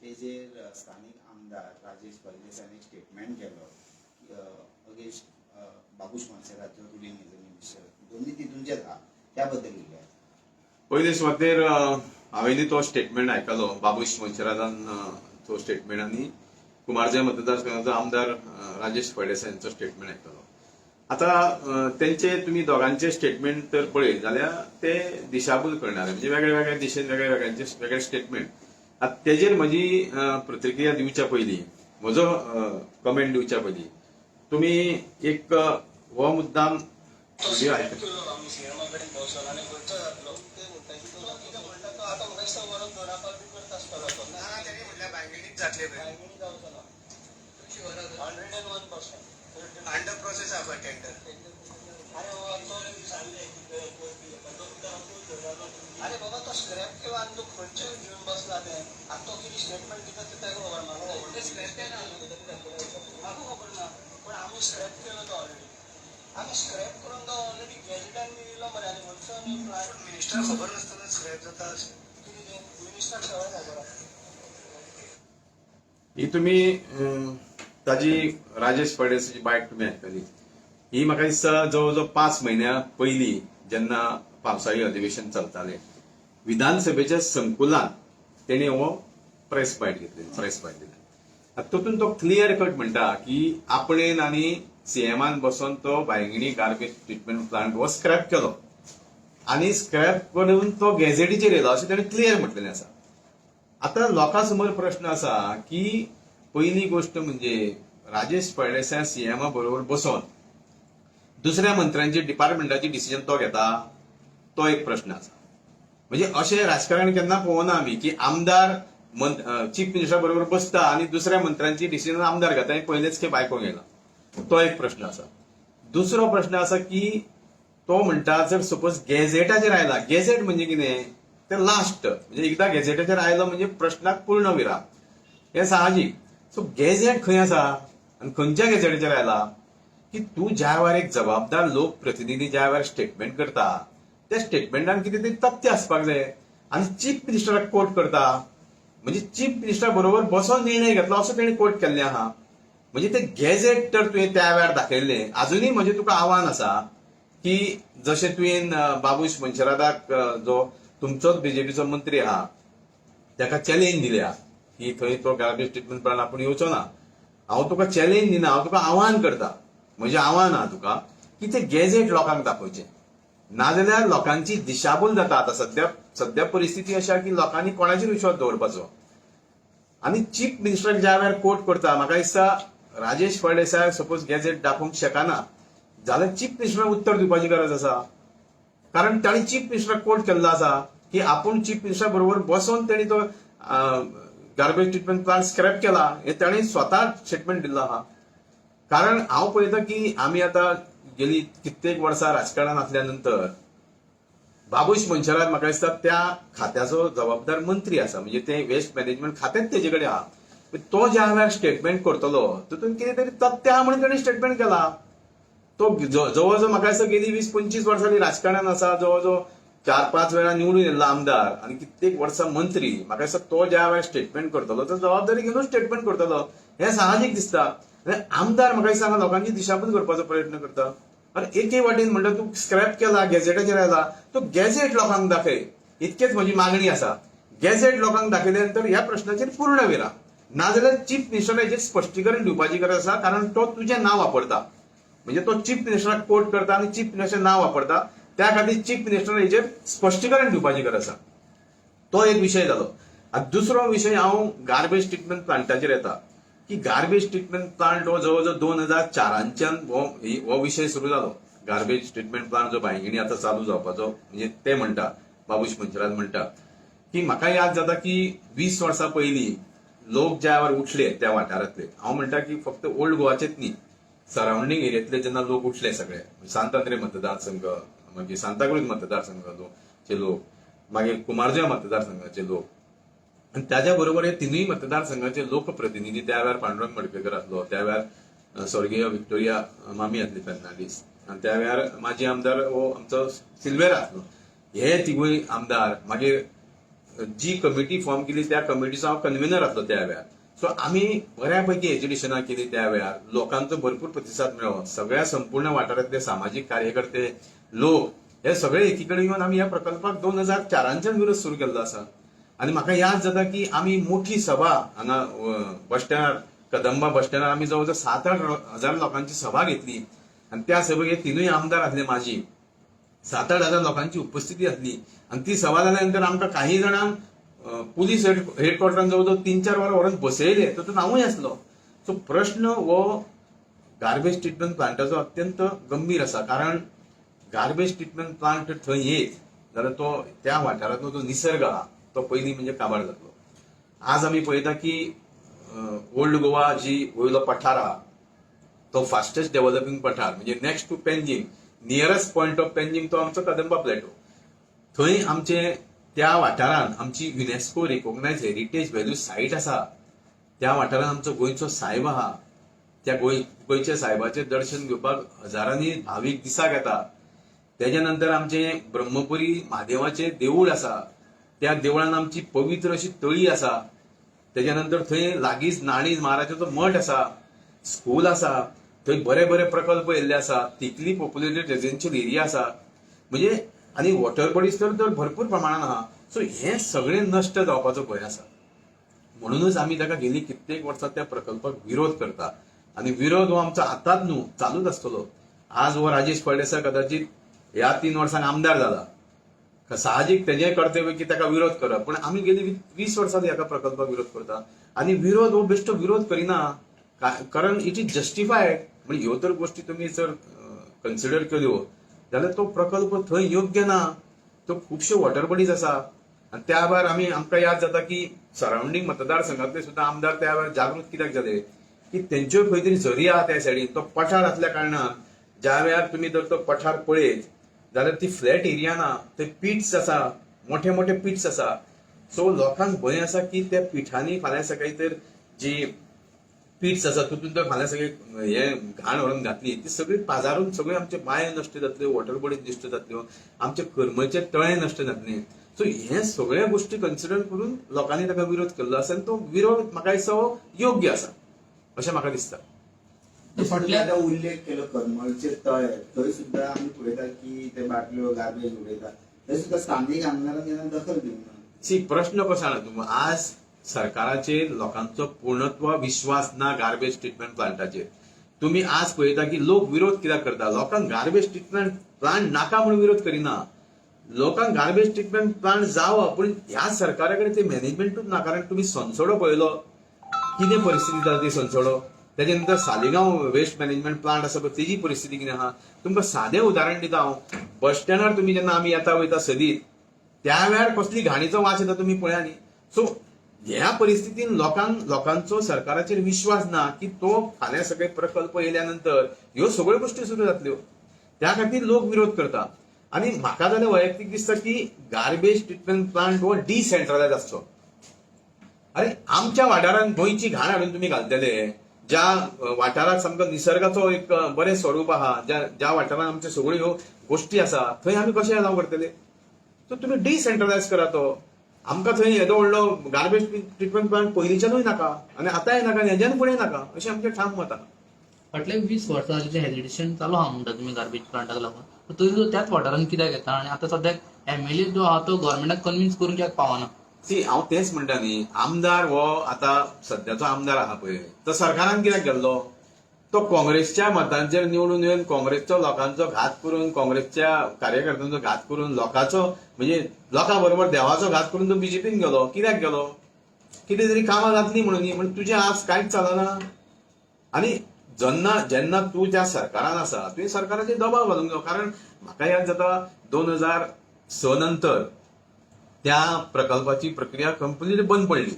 तेजेर स्थानीक आमदार राजेश फळदेसायान एक स्टेटमेंट केलो अगेन्स्ट बाबूश मोन्सेरात, जो रुलींग एज अ मिनिस्टर. दोन्ही तितूनचेच आहा, त्या बद्दल उलयात. पयले सुवातेर हांवें तो स्टेटमेंट आयकलो, बाबूश मोन्सेरातान तो स्टेटमेंट आनी कुमारजुंवें मतदारसंघाचो आमदार राजेश फळदेसाय यांचो स्टेटमेंट आयकलो. आता तेंचे तुमी दोगांचे स्टेटमेंट तर पळयत जाल्यार ते दिशाभूल करणारे, म्हणजे वेगळ्या वेगळ्या दिशेन वेगळ्या वेगळ्यांचे वेगळे स्टेटमेंट. आतां तेजेर म्हजी प्रतिक्रिया दिवच्या पयलीं, म्हजो कमेंट दिवच्या पयलीं तुमी एक हो मुद्दाम व्हिडिओ आयकता. केलो आमी सीएमा कडेन बसून आनी खंयचो जातलो ते म्हणटा की तो कितें म्हणटा, तो आतां म्हाका दिसता व्हरोन दोनापावल बी करता आसतलो तो. ना, तेणी म्हटल्यार बांयगिणीच जातले पळय. बांयगिणी जावचो ना, 101%. अंडर प्रोसेस आहा पळय टेंडर. अरे बाबा, तो अरे बाबा, तो स्क्रॅप केला आनी तो खंयचे घेवन बसला ते. आतां तो कितें स्टेटमेंट दिता ते ताका खबर, म्हाका खबर ना. स्क्रॅप केला. म्हाका खबर ना, पण आमी स्क्रॅप केलो तो ऑलरेडी. आमी स्क्रॅप करून तो ऑलरेडी गॅजेटान बी येयलो मरे. आनी खंयचो आमी प्लांट मिनिस्टर खबर नासतना स्क्रॅप जाता अशें? कितें तें मिनिस्टराक सगळें खबर आसा. ही तुमी ताजी राजेश फळदेसाची बायट तुमी आयकली. ही म्हाका दिसता जवळ जवळ 5 म्हयन्या पयलीं, जेन्ना पावसाळी अधिवेशन चलतालें, विधानसभेच्या संकुलान तेणे हो प्रेस बायट घेतली, प्रेस बायट दिली. आतां तातूंत तो क्लियर कट म्हणटा की आपणेन आनी सीएमान बसोन तो बांयगिणी गार्बेज ट्रिटमेंट प्लांट हो स्क्रॅप केलो आनी स्क्रॅप करून तो गॅझेटीचेर येयलो अशें तेणें क्लियर म्हटलेलें आसा. आता लोकां समोर प्रश्न आसा की पयली गोष्ट म्हणजे राजेश फळदेसाय सीएमा बरोबर बसोन दुसऱ्या मंत्र्यांची, डिपार्टमेंटाची डिसिजन तो घेता, तो एक प्रश्न आसा. म्हणजे अशें राजकारण केन्ना पळोवना आमी की आमदार चीफ मिनिस्टरा बरोबर बसता आनी दुसऱ्या मंत्र्यांची डिसिजन आमदार घेता. हें पयलेच खेप आयकूंक येयला. तो एक प्रश्न आसा. दुसरो प्रश्न आसा की तो म्हणटा, जर सपोज गॅझेटाचेर आयला, गॅझेट म्हणजे कितें ते लास्ट, म्हणजे एकदां गॅझेटाचेर आयलो म्हणजे प्रश्नाक पूर्ण विराम, हें साहजीक. सो गॅझेट खंय आसा आनी खंयच्या गॅझेटाचेर आयला की तूं ज्या वेळार एक जबाबदार लोकप्रतिनिधी ज्या वेळार स्टेटमेंट करता, त्या स्टेटमेंटान कितें तरी तथ्य आसपाक जाय. आनी चीफ मिनिस्टराक कोट करता म्हणजे चीफ मिनिस्टरा बरोबर बसोन निर्णय घेतलो असो तेणी कोट केल्लें आहा. म्हणजे ते गॅझेट तर तुवें त्या वेळार दाखयल्लें. अजुनूय म्हजें तुका आव्हान आसा की जशें तुवें बाबूश मोन्सेराताक, जो तुमचोच बीजेपीचो मंत्री आहा, ताका चॅलेंज दिल्या की थंय तो गार्बेज ट्रिटमेंट प्लांट आपूण येवचो ना, हांव तुका चॅलेंज दिना, हांव तुका आव्हान करता. म्हजें आव्हान आहा तुका की ते गॅझेट लोकांक दाखोवचें, नाजाल्यार लोकांची दिशाभूल जाता. आतां सद्या सद्या परिस्थिती अशी आहा की लोकांनी कोणाचेर विश्वास दवरपाचो? आनी चीफ मिनिस्टराक ज्या वेळार कोट करता, म्हाका दिसता राजेश फळदेसाय सपोज गॅझेट दाखोवंक शकना जाल्यार चीफ मिनिस्टराक उत्तर दिवपाची गरज आसा, कारण तांणी चीफ मिनिस्टराक कोट केल्लो आसा की आपूण चीफ मिनिस्टरा बरोबर बसोन तेणी तो गार्बेज ट्रिटमेंट प्लांट स्क्रॅप केला, हे तांणी स्वता स्टेटमेंट दिल्लो आहा. कारण हांव पळयता की आमी आतां गेली कित्येक वर्सां राजकारणात आसल्या नंतर बाबूश मोन्सेरात म्हाका दिसता त्या खात्याचो जबाबदार मंत्री आसा, म्हणजे ते वेस्ट मॅनेजमेंट खातेंच तेजे कडेन आहा. तो ज्या वेळार स्टेटमेंट करतलो, तितून कितें तरी तथ्य आहा म्हणून तेणी स्टेटमेंट केला. तो जवळ जवळ म्हाका दिसता गेली 20-25 वर्सांनी राजकारणात आसा, जवळ जवळ 4-5 वेळा निवडून येयल्लो आमदार आनी कित्येक वर्सां मंत्री. म्हाका दिसता तो ज्या वेळार स्टेटमेंट करतलो, तो जबाबदारी घेवन स्टेटमेंट करतलो, हें साहजीक दिसता. आनी आमदार म्हाका दिसता हांगा लोकांची दिशाभूल करपाचो प्रयत्न करता. आनी एके वाटेन म्हणटा तूं स्क्रॅप केला, गॅझेटाचेर आयला, तो गॅझेट लोकांक दाखय, इतकेच म्हजी मागणी आसा. गॅझेट लोकांक दाखयल्या नंतर ह्या प्रश्नाचेर पूर्ण विराम. नाजाल्यार चीफ मिनिस्टराचेर स्पश्टीकरण दिवपाची गरज आसा, कारण तो तुजें नांव वापरता, म्हणजे तो चीफ मिनिस्टराक कोट करता आनी चीफ मिनिस्टर नांव वापरता. त्या खातीर चीफ मिनिस्टर हेचेर स्पश्टीकरण दिवपाची गरज आसा. तो एक विशय जालो. आनी दुसरो विशय हांव गार्बेज ट्रिटमेंट प्लांटाचेर येता की गार्बेज ट्रिटमेंट प्लांट हो जवळ जवळ 2004च्यान हो विशय सुरू जालो. गार्बेज ट्रिटमेंट प्लांट जो बांयगिणी आतां चालू जावपाचो, म्हणजे ते म्हणटा, बाबूश मोन्सेरात म्हणटा की म्हाका याद जाता की 20 वर्सां पयलीं लोक ज्या वेळार उठले त्या वाठारांतले, हांव म्हणटा की फक्त ओल्ड गोवाचेच न्ही, सरावंडींग एरियेंतले जेन्ना लोक उठले सगळे, सांत आंद्रे मतदारसंघ, मागीर सांताक्रूज मतदारसंघ चे लोक, मागीर कुमारजुंव्या मतदारसंघाचे लोक आनी ताज्या बरोबर हे तिनूय मतदारसंघाचे लोकप्रतिनिधी, त्या वेळार पांडुरंग मडकयकर आसलो, त्या वेळार स्वर्गीय विक्टोरिया मामी आसली फेर्नांडीस आनी त्या वेळार माजी आमदार हो आमचो सिल्वेरा आसलो. हे तिगूय आमदार, मागीर जी कमिटी फॉर्म केली त्या कमिटीचो हांव कन्व्हिनर आसलो त्या वेळार. सो आमी बऱ्या पैकी एज्युकेशनां केली त्या वेळार, लोकांचो भरपूर प्रतिसाद मेळ्ळो. सगळ्या संपूर्ण वाठारांतले सामाजीक कार्यकर्ते, लोक हे सगळे एकी कडेन येवन आमी ह्या प्रकल्पाक 2004च्यान विरोध सुरू केल्लो आसा. आनी म्हाका याद जाता की आमी मोठी सभा हांगा बस स्टँडार, कदंबा बस स्टँडार आमी जवळ जवळ 7-8 हजार लोकांची सभा घेतली आनी त्या सभेक हे तिनूय आमदार आसले माजी. 7-8 हजार लोकांची उपस्थिती आसली आनी ती सभा जाल्या नंतर आमकां काही जाणांक पुलीस हेडक्वॉर्टरान जवळ जवळ 3-4 वरां व्हरून बसयले. तातूंत हांवूय आसलो. सो प्रश्न हो गार्बेज ट्रिटमेंट प्लांटाचो अत्यंत गंभीर आसा, कारण गार्बेज ट्रिटमेंट प्लांट थंय येत जाल्यार तो त्या वाठारांतलो जो निसर्ग आहा तो पयलीं म्हणजे काबार जातलो. आज आमी पळयता की ओल्ड गोवा जी वयलो पठार आहा तो फास्टेस्ट डेव्हलपिंग पठार, म्हणजे next to Panjim, nearest point of Panjim तो आमचो कदंबा प्लॅटो. थंय आमचे त्या वाठारांत आमची UNESCO recognise heritage value site आसा. त्या वाठारांत आमचो गोंयचो सायब आहा. त्या गोंयच्या सायबाचें दर्शन घेवपाक हजारांनी भावीक दिसाक येता. तेच्या नंतर आमचे ब्रह्मपुरी म्हादेवाचें देवूळ आसा. त्या देवळान आमची पवित्र अशी तळी आसा. तेच्या नंतर थंय लागींच नाणीज महाराजाचो मठ आसा, स्कूल आसा. थंय बरे बरे प्रकल्प येयल्ले आसा. तितली पॉप्युलेटेड रेजिडेन्शियल एरिया आसा, म्हणजे आनी वॉटर बॉडीज तर तर भरपूर प्रमाणान आहा. सो हें सगळें नश्ट जावपाचो भंय आसा, म्हणूनच आमी ताका गेली कित्येक वर्सां त्या प्रकल्पाक विरोध करता आनी विरोध हो आमचो आतांच न्हू, चालूच आसतलो. आज हो राजेश फळदेसाय कदाचित ह्या 3 वर्सांक आमदार जाला, साहजीक तेजें कर्तव्य की ताका विरोध करप. पण आमी गेली 20 वर्सां ह्या प्रकल्पाक विरोध करता आनी विरोध हो बेश्टो विरोध करिना, कारण it is justified. म्हणजे ह्यो तर गोष्टी तुमी जर कन्सिडर केल्यो जाल्यार तो प्रकल्प थंय योग्य ना. तो खुबश्यो वॉटर बॉडीज आसा आनी त्या भायर आमकां याद जाता की सरावंडींग मतदारसंघातले सुद्दां आमदार त्या वेळार जागृत कित्याक जाले की तेंच्यो खंय तरी झरी आहा त्या सायडीन. तो पठार आसल्या कारणान ज्या वेळार तुमी जर तो पठार पळयत जाल्यार ती फ्लॅट एरिया ना, ते पिट्स आसा, मोठे मोठे पिट्स आसा. सो लोकांक भंय आसा की त्या पिठांनी फाल्यां सकाळी तर जी पिट्स आसा तितून तर फाल्यां सगळी हे घाण व्हरून घातली, ती सगळी पाजारून सगळे आमचे बांय नश्ट जातल्यो, वॉटर बॉडीज नश्ट जातल्यो, आमचे करमलचे तळे नश्ट जातले. सो हे सगळ्या गोष्टी कन्सिडर करून लोकांनी ताका विरोध केल्लो आसा आनी तो विरोध म्हाका दिसता हो योग्य आसा अशें म्हाका दिसता. तुम्ही आता उल्लेख केलो करमळचे तळे, थंय सुद्दां आमी पळयता की ते बाटल्यो गार्बेज उडयता. थंय सुद्दां स्थानीक आमदारान जेन्ना दखल घेवंक ना. सी, प्रश्न कसो जाणा तूं, आज सरकाराचेर लोकांचो पूर्णत्व विश्वास ना गार्बेज ट्रिटमेंट प्लांटाचेर. तुम्ही आज पळयता की लोक विरोध कित्याक करता? लोकांक गार्बेज ट्रिटमेंट प्लांट नाका म्हणून विरोध करिना. लोकांक गार्बेज ट्रिटमेंट प्लांट जावो, पूण ह्या सरकारा कडेन ते मॅनेजमेंटूच ना. कारण तुमी सोनसडो पळयलो, कितें परिस्थिती जाता ती सोनसडो. तेच्या नंतर सालिगांव वेस्ट मॅनेजमेंट प्लांट आसा पळय, तेजी परिस्थिती कितें आहा. तुमकां सादें उदाहरण दिता हांव. बस स्टँडार तुमी जेन्ना आमी येता वयता सदींच, त्या वेळार कसली घाणीचो वास येता तुमी पळया न्ही. सो ह्या परिस्थितीन लोकांचो सरकाराचेर विश्वास ना की तो फाल्यां सगळे प्रकल्प येयल्या नंतर ह्यो सगळ्यो गोश्टी सुरू जातल्यो. त्या खातीर लोक विरोध करता. आनी म्हाका जाल्यार वैयक्तीक दिसता की गार्बेज ट्रिटमेंट प्लांट हो डिसेंट्रलायज आसचो. अरे, आमच्या वाठारांत गोंयची घाण हाडून तुमी घालतले, ज्या वाठाराक सामको निसर्गाचो एक बरें स्वरूप आहा, ज्या ज्या वाठारांत आमच्यो सगळ्यो ह्यो गोश्टी आसा, थंय आमी कशें अलाव करतले? सो तुमी डिसेंट्रलायज करा तो. आमकां थंय येदो व्हडलो गार्बेज ट्रिटमेंट प्लांट पयलींच्यानूय नाका आनी आतांय नाका आनी हेज्यान फुडें नाका, अशें आमचें ठाम मत आहा. फाटले 20 वर्सां जाली हेजिटेशन चालू आहा म्हणटा तुमी गार्बेज प्लांटाक लागून, तरी तो त्याच वाठारांत कित्याक येता आनी आतां सद्याक एमएलए जो आहा तो गव्हर्मेंटाक कन्विन्स करूंक कित्याक पावना? सी, हांव तेंच म्हणटा न्ही, आमदार हो आतां सद्याचो आमदार आहा पळय, तो सरकारान कित्याक गेल्लो? तो काँग्रेसच्या मतांचेर निवडून येवन, काँग्रेसचो लोकांचो घात करून, काँग्रेसच्या कार्यकर्त्यांचो घात करून, लोकांचो म्हणजे लोकां बरोबर देवाचो घात करून तो बीजेपीन गेलो. कित्याक गेलो? कितें तरी कामां जातली म्हणून न्ही. पूण तुजें आज कांयच चलना. आनी जेन्ना जेन्ना तूं ज्या सरकारान आसा, तुवें सरकाराचेर दबाव घालूंक जायो. कारण म्हाका याद जाता, 2006 नंतर त्या प्रकल्पाची प्रक्रिया कंप्लिटली बंद पडली.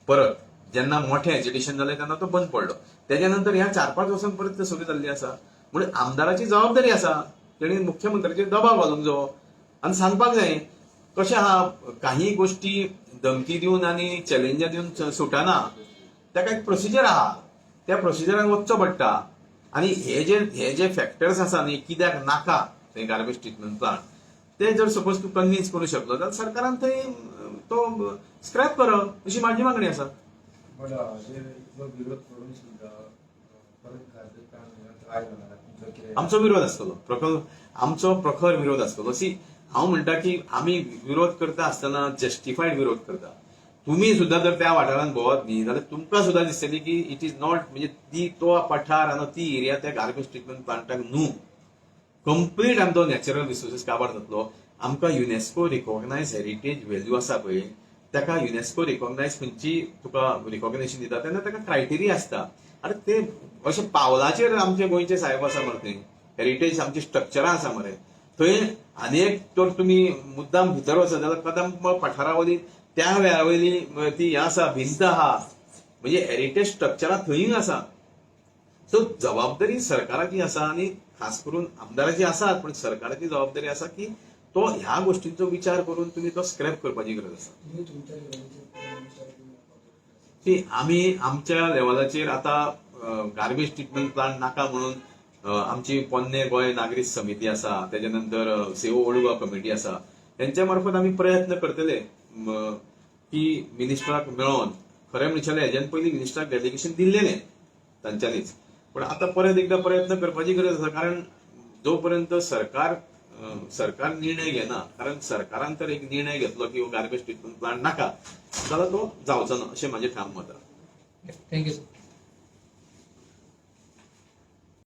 परत जेन्ना मोठें एजिटेशन जालें तेन्ना तो बंद पडलो. तेच्या नंतर ह्या 4-5 वर्सां परत ते सुरू जाल्ली आसा. म्हणून आमदाराची जबाबदारी आसा, तेणी मुख्यमंत्र्याचेर दबाव घालूंक जायो आनी सांगपाक जाय. कशें आहा, काही गोश्टी धमकी दिवन आनी चॅलेंजां दिवन सुटना. ताका एक प्रोसिजर आहा, त्या प्रोसिजरान वचचो पडटा. आनी हे जे फॅक्टर्स आसा न्ही, कित्याक नाका थंय गार्बेज ट्रिटमेंट प्लांट, ते जर सपोज तूं कन्विन्स करूं शकलो जाल्यार सरकारान थंय तो स्क्रॅप करप अशी म्हाजी मागणी आसा. बट हाजेर इतलो विरोध करून सुद्दां परत गार्बेज प्लांट आयलो ना, तुमचो कितें? आमचो विरोध आसतलो प्रखर, आमचो प्रखर विरोध आसतलो. सी, हांव म्हणटा की आमी विरोध करता आसतना जस्टिफायड विरोध करता. तुम्ही सुद्धा जर त्या वाठारांत भोंवत न्ही जाल्यार तुमकां सुद्धा दिसतली की it is not, म्हणजे ती तो पठार आनी ती एरिया त्या गार्बेज ट्रिटमेंट प्लांटाक न्हू. कंप्लीट आमचो नॅचरल रिसोर्सीस काबार जातलो. आमकां युनेस्को रिकॉग्नायज हेरिटेज व्हॅल्यू आसा पळय, ताका युनेस्को रिकॉग्नायज खंयची तुका रिकॉग्नेशन दिता तेन्ना ताका क्रायटेरिया आसता. आनी ते अशे पावलाचेर आमचे गोंयचे साहेब आसा मरे, थंय हेरिटेज आमची स्ट्रक्चरां आसा मरे थंय. आनी एक तर तुमी मुद्दाम भितर वचत जाल्यार कदंब पठारा वयली त्या वेळा वयली ती हें आसा, भिंत आहा, म्हणजे हेरिटेज स्ट्रक्चरां थंयूय आसा. सो जबाबदारी सरकाराची आसा आनी खास करून आमदाराची आसा, पण सरकाराची जबाबदारी आसा की तो ह्या गोष्टींचो विचार करून तुमी तो स्क्रॅप करपाची गरज आसा. तुम्ही तुमच्या लेवलाचेर मिनिस्टर मेळपाक ती आमी आमच्या लेवलाचेर आता गार्बेज ट्रिटमेंट प्लांट नाका म्हणून आमची पोन्ने गोंय नागरीक समिती आसा, तेच्या नंतर सेव ओल्ड गोवा कमिटी आसा, तेंच्या मार्फत आमी प्रयत्न करतले की मिनिस्टराक मेळोन. खरें म्हणचे हेज्यान पयलीं मिनिस्टराक डेलिगेशन दिल्लेलें तांच्यांनीच, पण आता परत एकदा प्रयत्न करपाची गरज आसा. कारण जो पर्यंत सरकार निर्णय घेना, कारण सरकारान तर एक निर्णय घेतलो की हो गार्बेज ट्रिटमेंट प्लांट नाका जाल्यार तो जावचो ना अशें म्हाजें ठाम मत आसा. Thank you sir.